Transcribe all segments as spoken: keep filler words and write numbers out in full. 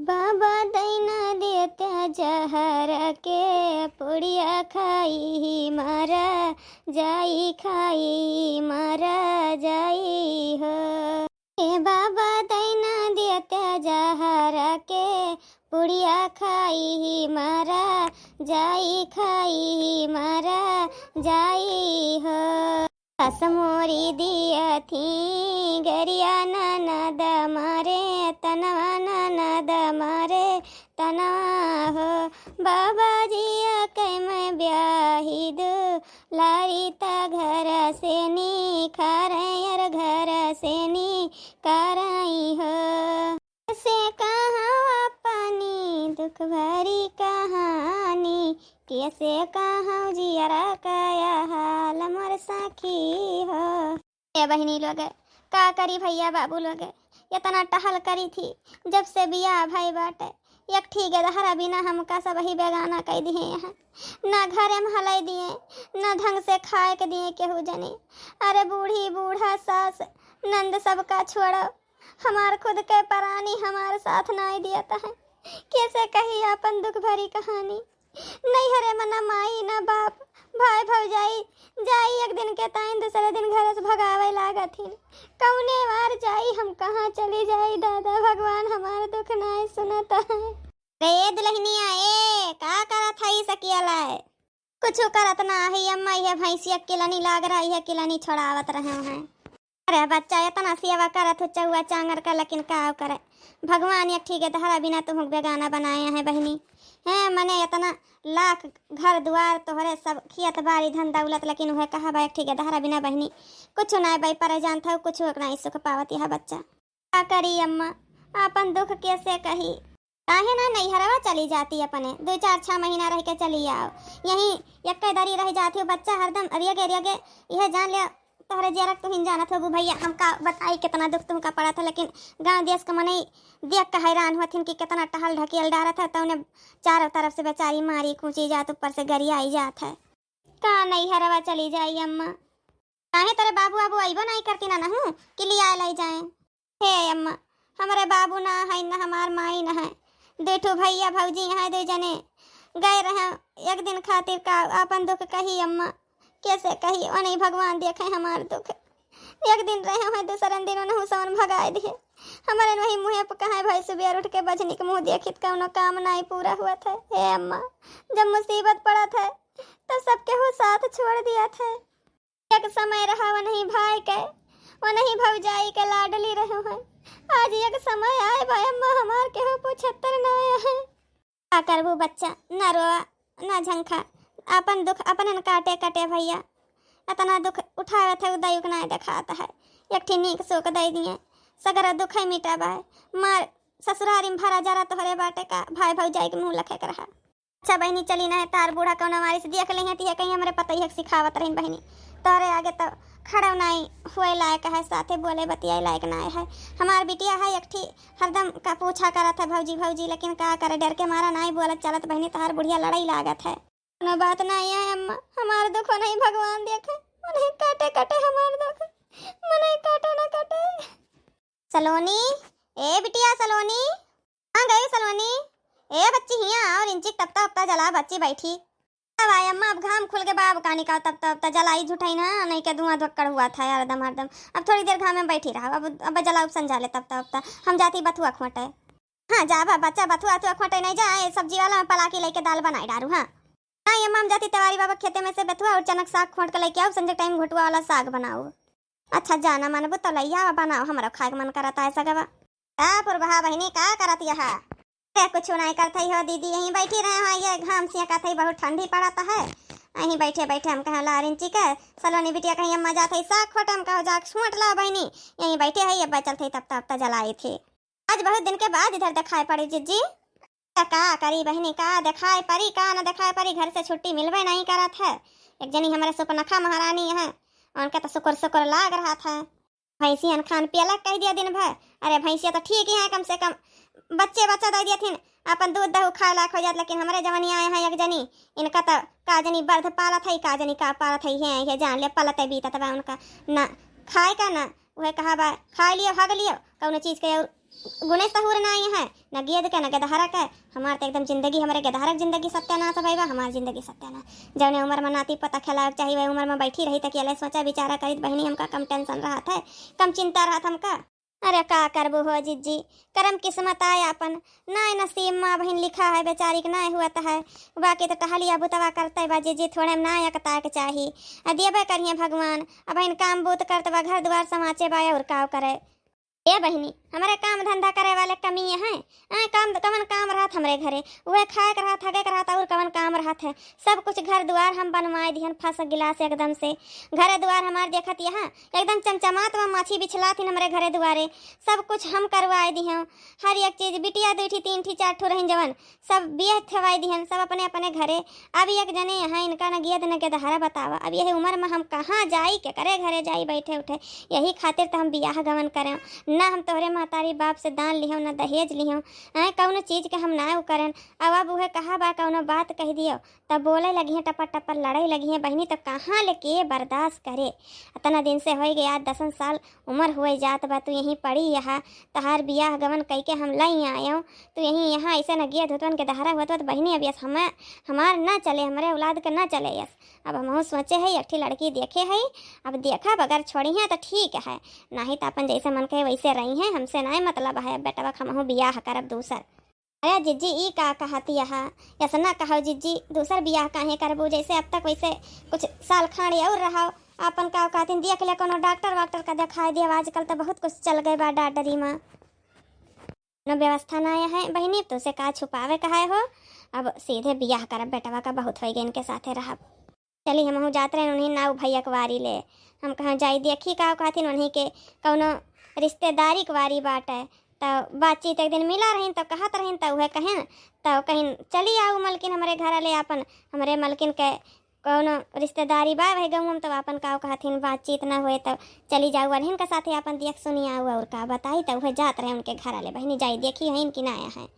बाबा दैना देत्या जहर के पुड़िया खाई मरा जाई, खाई मरा जाई हो। ए बाबा दैना देत्या जहर के पुड़िया खाई मरा जाई, खाई मरा जाई हो। सास मोरी दिया थी गरिया ननद मारे तनवा ननद मारे तनवा हो। बाबा जिया कै मैं ब्याही दू लारी ता घर से नी खारे यार घर से नी खारई हो। कैसे कहूँ अपनी दुख भरी कहानी, कैसे कहूँ जियरा का यह हाल मोर सखी हो। ए बहिनी लोग, का करी भैया बाबू लोग, इतना टहल करी थी, जब से बियाह भई बाटे, एक ठी गेदहरा बिना हमका सबही बेगाना कई दिहे हैं। ना घरे में हलई दिए, ना ढंग से खाए के दिए केहू जने। अरे बूढ़ी बूढ़ा सास नंद सबका छोड़ो, हमार खुद के परानी हमार साथ नाई दियत है। कैसे कही आपन दुख भरी कहानी। नैहरे में ना माई ना बाप, भाई भौजाई, जाई एक दिन के ताईं दूसरे दिन घर से भगावे लागत हिन। कौने वार जाई हम, कहाँ चली जाई दादा, भगवान हमार दुख नाई सुनत है। रे दुल्हनिया, ए का करत है ई सकिया लाए? कुछु करत ना है अम्मा, यह भैंसिया किलनी लाग रहा, यह किलनी छोड़ावत रहे हैं। अरे बच्चा, इतना सेवा करत हो चौआ चांगर का, लेकिन का करे, भगवान एक ठी गेदहरा बिना तुहूँ बेगाना बनाए हैं बहिनी। हैं, मने इतना लाख घर दुआर तोहरे सब खेत बाड़ी धन दौलत, लेकिन उहे कहा बा एक ठी गेदहरा बिना बहिनी कुछ ना बई परे जानत हो, कुछ ना सुख पावत यह बच्चा। का करी अम्मा, आपन दुख कैसे कही? काहे ना नैहरवा चली जाती अपने, दो चार छह महीना रह के चली आओ। यहीं यक्के दरी रह जाती हो बच्चा, हरदम अरियगे अरियगे। यह जान ले, तोहरे जियरक तुहिन जानत हो भैया, हम का बताई कितना दुख तुमका पड़त है, लेकिन गाँव देश के मनई देख के हैरान होथिन कि कितना टहल ढकेल डारत है, तौने चारों तरफ से बेचारी मारी कूची जात, ऊपर से गरियाई जात है। का नैहरवा चली जाई अम्मा? काहे तोरे बाबू आबू अइबो नाई करती ना नहू कि लिया लाई जाए? हे अम्मा, हमरे बाबू ना है, ना हमार माई ना है। दू ठो भैया भौजी हैं, दू जने गए रहे एक दिन खातिर, का आपन दुख कही अम्मा? कैसे कही? ओने भगवान देखे हमार दुख। एक दिन रहे हैं, दूसरन दिन ओनहु सवन भगाए दिए। हमरे वही मुँहे पर कहाँ भाई सुबह उठ के बजनी के मुँह देखित कौनो काम नाई पूरा हुआ था। हे अम्मा, जब मुसीबत पड़ा था तब सबके हो साथ छोड़ दिया था। एक समय रहा वनही भाई के, वनही भौजाई के लाडली रहो है। आज एक समय आए बा अम्मा, हमार केहू पोछत्तर ना आया है। का करबू बच्चा, ना रोआ, ना झंखा, अपन दुख अपनन काटे कटे भैया। इतना दुख उठावे थे उदय उगनाए देखात है। एक ठी नीक सोक दे दिए, सगरा दुख है मिटा बा। मार ससुरारी में भरा जरा तोहरे बाटे का, भाई भौजाई के मुँह लखे के रहा। अच्छा बहिनी, चली ना, तार बूढ़ा कौनो मारी से देख लेहे, तिहे कहीं हमरे पतोहिया के सिखावत रहिन बहिनी। तोहरे आगे तो खड़ो नाई होए लायक है, साथे बोले बतियाए लायक नाई है। हमार बिटिया है एक ठी, हरदम का पूछा करत है भौजी भौजी, लेकिन का करे, डर के मारा नाई बोलत चलत बहिनी, तोहार बुढ़िया लड़ाई लागत है। कोनो बात नाई है अम्मा, हमार दुख नहीं भगवान देखे, उन्हें काटे काटे हमार दुख, मने काटे ना काटे। सलोनी, ए बिटिया सलोनी, कहाँ गई सलोनी? ए बच्ची हियाँ आओ, रिंची तपता उपता जला, बच्ची बैठी। अब आए अम्मा, अब घाम खुल के बाब कानी का तपता उपता जलाई झुठाई ना, नहीं के धुआं धक्कड़ हुआ था यार, दम हरदम। अब थोड़ी देर घाम में बैठी रहा, अब, अब जला उपसन जाले तपता उपता। हम जाती बथुआ खोटे। हाँ जा बा, बच्चा बथुआ अथुआ खोटे नहीं जा, ए सब्जी वाला में पलाकी लेके दाल बनाई डारू। हाँ। हाँ, ये माम जाती तिवारी बाबा खेते में से बथुआ और चनक साग खोंट के लेके आओ, संझे टाइम घोटुआ वाला साग बनाओ। अच्छा, जाना मनबू तो लैया बनाओ, हमरा खाए के मन करत है सगवा। का पुरबहा बहिनी, का करत यहा? अरे, कुछ नहीं करत है हो दीदी, यहीं बैठी रहे हो, ये घाम से कहत है बहुत ठंडी पड़त है, यहीं बैठे बैठे हम कहा ला रिंची के, सलोनी बिटिया कहीं अम्मा जात है साग खोटे, हम कहो जा खोंट ला बहिनी, यहीं बैठे है, ये बचल थे तब तब जलाई थे। आज बहुत दिन के बाद इधर दिखाई पड़ी जिज्जी। त का करी बहिनी, का दिखाई पड़ी, का न दिखाई पड़ी, घर से छुट्टी मिलबे नहीं करत है। एक जनी हमरे सुपनखा महारानी है, उनके तो सुकुर सुकुर लाग रहा था। भैंसियन खान पियलक कह दिया दिन भर। अरे भैंसिया तो ठीक ही है, कम से कम बच्चे बच्चा दे दिया थिन, अपन दूध दहू खाए लायक हो जात, लेकिन हमरे जवनी आए हैं एक जनी, इनका तो का जनी बर्ध पालत है, का जनी का पालत है, ये, ये जान ले पलते बीतत बा उनका, ना खाए का ना वह कहा बा, खाए लियो, हग लियो, कौनो चीज के और गुणे सहूर नाई है, न गेद के, न गेदहरा के। हमार त एकदम जिंदगी, हमरे गेदहरा के जिंदगी सत्यानाश भई बा, हमार जिंदगी सत्यानाश। जौने उमर में नाती पोता खेलावे के चाही, वही उमर में बैठी रही, त कि अले सोचा विचारा करित बहिनी, हमका कम tension रहत है, कम चिंता रहत हमका। अरे का करबू हो जिज्जी, करम किस्मत आय आपन, नाय नसीब मा बहिन लिखा है, बेचारी के नाय हुअत है। बाकी त टहलिया बुतवा करते बा जिज्जी, थोड़े में नाय अकताए के चाही। आ देबे करिहे भगवान, अब बहिन काम बूत करत बा, घर दुआर समाचे बा, और काव करे। ए बहिनी, हमरे काम धंधा करे वाले कमी है? आ, काम, कवन काम रहत हमरे घरे? उहे खाए के रहत, हगे के रहत, और कवन काम रहत है? सब कुछ घर दुआर हम बनवाए दिहन, फंस गिलास एकदम से। घरे दुआर हमार देखत यहाँ एकदम चमचमात बा, माछी बिछलात हिन हमरे घरे दुआरे। सब कुछ हम करवाए दिहन, हर एक चीज। बिटिया दुई ठी, तीन ठी, चार ठो रहिन जवन, सब बियाह थवाई दिहन, सब अपने अपने घरे। अब एक जने यहाँ इनका न गियद न गेदहरा बतावा। अब यही उमर में हम कहाँ जाई, केकरे घरे जाई बैठे उठे? यही खातिर त हम बियाह गवन करें। ना हम तोहरे महतारी बाप से दान लिहो, ना दहेज लिहो, हैं, कौनो चीज के हम ना उ करें। अब, अब उहे कहा बा, कौनो बात कह दियो, तब बोले लगिहें टपर टपर, लड़े लगिहें बहिनी, तो कहाँ ले के बर्दाश्त करे? इतना दिन से होई गया, दसन साल उमर हुए जात बा, तू यहीं पड़ी यहाँ, तहार बियाह गवन कई के हम लई आयो, तू यहीं यहाँ ऐसे न गिया धुतवन के दहरा होत बा, तो बहिनी अब यस हमें, हमार ना चले, हमरे औलाद के ना चले यस। अब हमहू सोचे है, एक ठी लड़की देखे है, अब देखब अगर छोड़ी है तो ठीक है, नाही तो अपन जैसे मन कहे वैसे रही है, हमसे नाय मतलब है, बेटवा के हमहू बियाह करब दूसर। अरे जिज्जी, ई का कहत यहा? ऐसा ना कहो जिज्जी, दूसर बियाह काहे करबू? जैसे अब तक वैसे कुछ साल खांड और रहो, आपन का कहतिन, देख ले कोनो डॉक्टर वाक्टर का दिखाई दिया, आजकल तो बहुत कुछ चल गए बा डॉक्टरी में। कोनो व्यवस्था ना आया है बहिनी, तो से का छुपावे कहाए हो? अब सीधे बियाह करब बेटवा का, बहुत होई गए इनके साथे रहब। चली, हमहू जात रहे उन्हीं नाऊ भैया के वारी ले। हम कहा जाई देखी का कहथिन उन्हीं के कौनो रिश्तेदारी के वारी बाटे। त बातचीत एक दिन मिला रहीन त कहत रहीन त उहे कहेन त कहिन चली आऊ मलकिन हमरे घर ले आपन, हमरे मलकिन के कौनो रिश्तेदारी बा वही गाँव में, त आपन का कहथिन बातचीत ना होए त चली जाऊ अरहिन के साथे आपन देख सुनी आऊ और का बताई। त उहे जात रहे उनके घर ले, बहिनी जाई देखी हईन कि ना आया है।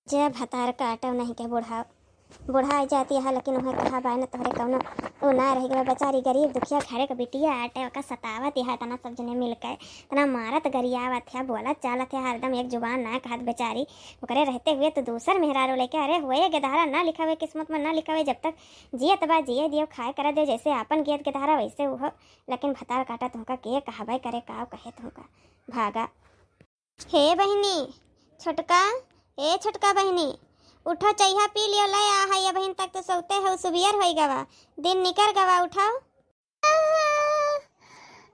जे भतार काटो नहीं के बुढ़ा, बुढ़ा जाती है, लेकिन उहे कहा बाय न तोहरे कौनो उ ना रह गया। बेचारी गरीब दुखिया घरे के बिटिया आटे, ओका सतावत है, इतना सब जने मिलके इतना मारत गरियावत है, बोलत चालत है, हरदम एक जुबान ना कहत बेचारी। ओकरे रहते हुए तो दूसर मेहरारू लेके, अरे हुए गेदहरा ना लिखा हुए, किस्मत में ना लिखा हुए, जब तक जियत बा जिए दियो, खाए करे दे, जैसे आपन गियत गेदहरा वैसे उहो, लेकिन भतार काटा तुमका के कहबे करे, का कहे तुमका, भागा। हे बहिनी, छोटका, ए छोटका बहिनी, उठो, चइहा पी लियो, ले आ है, अबहिन तक तो सोते हो, सुबियर होई गवा, दिन निकर गवा, उठो।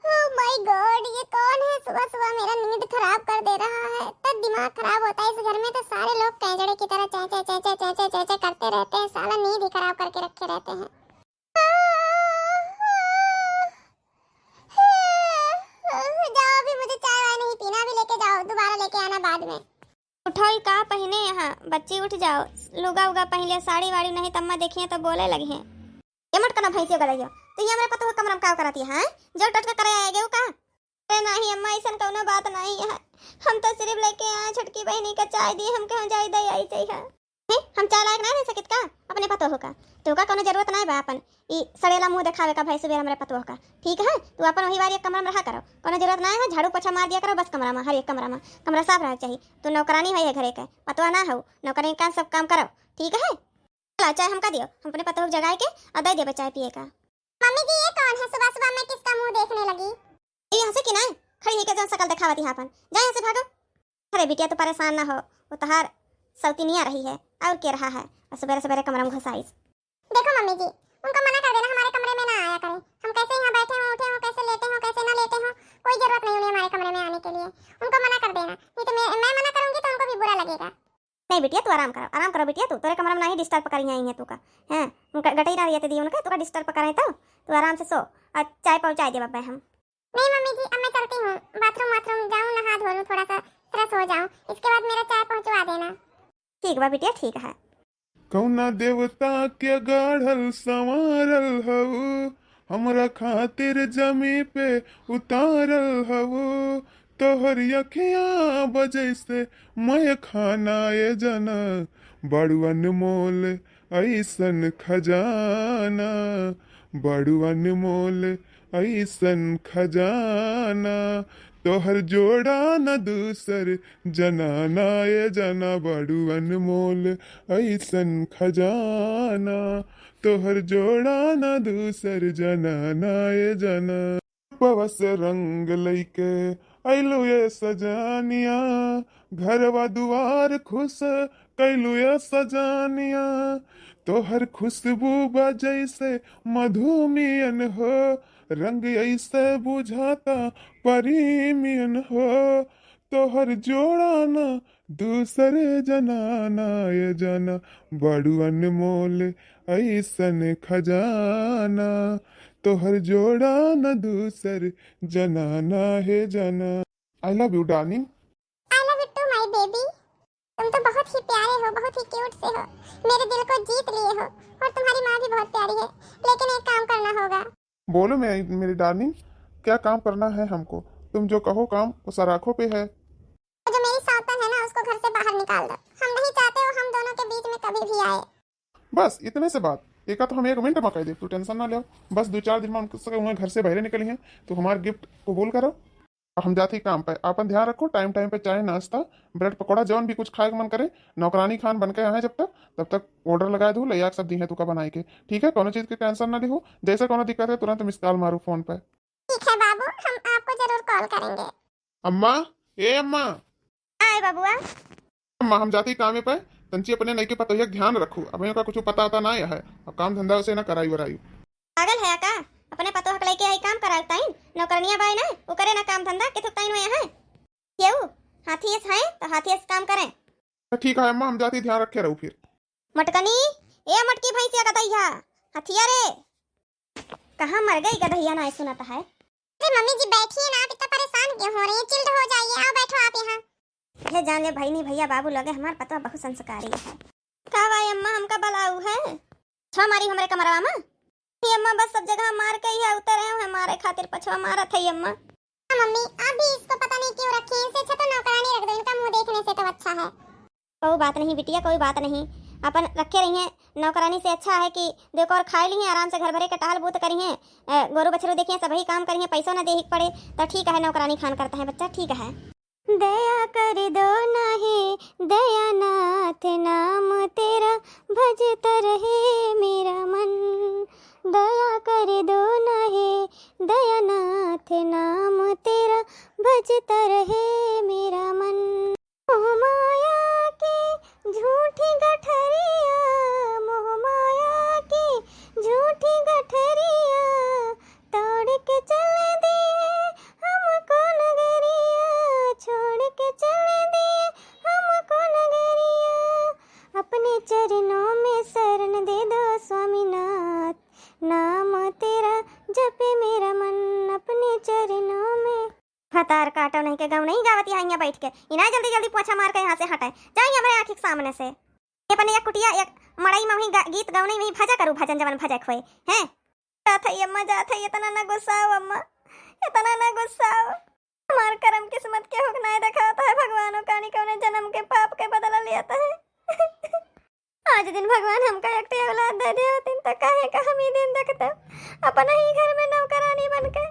Oh my God, ये कौन है? सुबह सुबह मेरा नींद खराब कर दे रहा है। इतना दिमाग खराब होता है इस घर में, तो सारे लोग कैंजड़े की तरह चै चै चै चै चै चै चै चै करते रहते हैं। साला नींद ही खराब करके रखे रहते हैं। जाओ, अभी मुझे चाय वाय नहीं पीना, अभी लेके जाओ, दोबारा लेके आना बाद में। उठो, ई का पहिने यहाँ? बच्ची उठ जाओ, लुगा उगा पहन ले, साड़ी वाड़ी नहीं, तम्मा देखिए तो बोले लगी हैं। ए मोटकना भैंसियो गलैयो, तू ही हमरे पतोह कमरा में का करत है, हैं? जो टटका करे आए गए का? अरे नहीं अम्मा, ऐसन कौनो बात नहीं है, हम तो सिर्फ लेके आए छोटकी बहिनी का चाय दी, हम कहाँ जाई दे आई चाहिए। हैं? हम चाय लायक ना रह सकित का अपने पतोह का? तोहका कौनो जरूरत ना बा अपन ई सड़ेला मुंह देखावे का भाई सुबेर हमरे पतोह का। ठीक है, तू अपन वही बार एक कमरा में रहा करो, कौनो जरूरत ना है, झाड़ू पोछा मार दिया करो बस कमरा में, हर एक कमरा में। कमरा साफ रहे चाहिए। तू नौकरानी है घरे के, पतोह ना हो, नौकरानी का सब काम करो। ठीक है, ला चाय हमका दियो, हम अपने पतोह जगाए के और दे देबे चाय पिए का। मम्मी जी, ये कौन है सुबह सुबह में किसका मुंह देखने लगी? ए, यहाँ से कि ना खड़ी है के जौन सकल देखावत यहाँ अपन, जा यहाँ से भागो। अरे बिटिया, तू परेशान ना हो, वो तोहार सौतिनिया रही है, और के रहा है, और सवेरे सवेरे कमरा में घुसाइस। देखो मम्मी जी, उनको मना कर देना, हमारे कमरे में ना आया करें। हम कैसे यहाँ बैठे हों, उठे हों, कैसे लेटे हों, कैसे ना लेटे हों, कोई जरूरत नहीं उन्हें हमारे कमरे में आने के लिए। उनको मना कर देना, नहीं तो मैं, मैं मना करूँगी तो उनको भी बुरा लगेगा। नहीं बिटिया, तू आराम करो, आराम करो बिटिया, तू तोरे कमरा में नहीं disturb करी हैं तू का, हैं? उनका गटई ना रहते दी उनका, तू का disturb करें तो तू आराम से सो, और चाय पहुँचाई देब अब्बे हम। नहीं मम्मी जी, अब मैं चलती हूँ, बाथरूम वाथरूम जाऊँ, नहा धो लूँ, थोड़ा सा fresh हो जाऊँ, इसके बाद मेरा चाय पहुँचवा देना। ठीक बा बिटिया, ठीक है। कौना देवता के गढ़ल संवारल हऊ, हमरा खातिर जमी पे उतारल हऊ। तोहर अखियाँ बजैसे मय खाना ए जना, बड़ू अनमोल ऐसन खजाना, बड़ू अनमोल ऐसन खजाना। तोहर जोड़ा न दूसर जनाना, ए जाना बाड़ू अनमोल अइसन खजाना। तोहर जोड़ा न दूसर जनाना, ए जाना। रूपवा से रंग लइके अइलू ए सजनिया, घरवा दुआर खुश कइलू ए सजनिया। तोहर खुशबू बा जइसे मधुमियन हो, रंग अइसे बुझाता परीमियन हो। तोहर जोड़ा ना दूसर जनाना, ए जाना बाड़ू अनमोल अइसन खजाना। तोहर जोड़ा ना दूसर जनाना, हे जाना। I love you darling। I love you too my baby। तुम तो बहुत ही प्यारे हो, बहुत ही क्यूट से हो, मेरे दिल को जीत लिए हो। और तुम्हारी माँ भी बहुत प्यारी है, लेकिन एक काम करना होगा। बोलो मेरी, मेरी डार्लिंग, क्या काम करना है हमको? तुम जो कहो काम, वो सराखों पे है। वो जो मेरी सौतन है ना, उसको घर से बाहर निकाल दो। हम नहीं चाहते वो हम दोनों के बीच में कभी भी आए। बस इतने से बात, एका तो हम एक मिनट में कह दे, तू टेंशन ना ले। बस दो चार दिन में उनके, उन्हें घर से बाहर निकली हैं, तो हमारे गिफ्ट कबूल करो। अब हम जात ही काम पे, आपन ध्यान रखो, टाइम टाइम पे चाय, नाश्ता, ब्रेड पकौड़ा, जौन भी कुछ खाए के मन करे, नौकरानी खान बन के आए जब तक, तब तक ऑर्डर लगा दू, ले आके सब दी है तुका बनाए के, ठीक है? कोनो चीज के टेंशन ना लिहो, जैसे कोनो दिक्कत है तुरंत मिस कॉल मारू फोन पे। ठीक है बाबू, हम आपको जरूर कॉल करेंगे। अम्मा, ए अम्मा। आए बबुआ। अम्मा, हम जाती कामे पे, तंची अपने नई के पतोहिया के ध्यान रखू, अब का कुछ पता आता ना है, अब काम धंधा उसे ना कराई वराई। पागल है का? अपने पतोह के लइके आई काम करावताइन, नौकरनिया बाय ना, उ करे ना काम धंधा, के थुकताइन में है। केहू हाथी एस है तो हाथी एस काम करें। तो ठीक है अम्मा, हम जाती, ध्यान रखे रहू फिर। मटकनी, ए मटकी भैंसिया गदहिया, हथिया रे, कहाँ मर गई गदहिया, ना सुनत है। अरे मम्मी जी बैठिए ना, आप इतना परेशान क्यों हो रही हैं? चिल्ड हो जाइए, आओ बैठो आप यहाँ। ये जान ले भैनी भैया बाबू लगे हमार पतवा बहुत संस्कारी है। का भाई अम्मा हमका बलाऊ है? छो मारी हमरे कमरवा में। ये अम्मा बस सब जगह मार के ही है, उतरे हैं मारे खातिर पछवा मारत है ये अम्मा। हाँ मम्मी, आप भी इसको पता नहीं क्यों रखी हैं, इससे अच्छा तो नौकरानी रख दो, इनका मुंह देखने से तो अच्छा है। कोई बात नहीं बिटिया, कोई बात नहीं, अपन रखे रही हैं। नौकरानी से अच्छा है कि देखो और खाए ली हैं, आराम से घर भरे के टहल बूत करी हैं, अ, गोरू बछरू देखिए, सबही काम करी हैं, पैसों न देही के पड़े, तो ठीक है, नौकरानी खान करता है बच्चा, ठीक है। दया कर दो ना हे दयानाथ, नाम तेरा भजता रहे मेरा मन। दया कर दो ना हे दयानाथ, नाम तेरा भजता रहे मेरा मन। मोह माया के झूठी गठरिया, मोह माया के झूठी गठरिया, तोड़ के चल दिए हमको नगरिया, छोड़ के चल दिए हमको नगरिया। अपने चरणों में शरण दे दो स्वामीनाथ, नाम तेरा जपे मेरा मन। अपने चरणों में भतार काटो नहीं के गाँव नहीं गावत यहाँ, यहाँ बैठ के। इनाय जल्दी जल्दी पोछा मार के यहाँ से हटाए। जाइए हमरे आँखी के सामने से। ये अपने एक कुटिया, एक मड़ई में वही गा-, गीत गवनी वही भजा करू, भजन जवन भजक होए। हैं? जात है अम्मा, जात है, इतना ना गुस्साओ अम्मा, इतना ना गुस्साओ। हमार करम किस्मत के हुक नाय देखात है, भगवान ओकानी कौने जन्म के पाप के बदला लेत है। आज दिन भगवान हमका एक ठे औलाद दे दे होतिन, त काहे का हम ई दिन देखते अपना ही घर में नौकरानी बन के।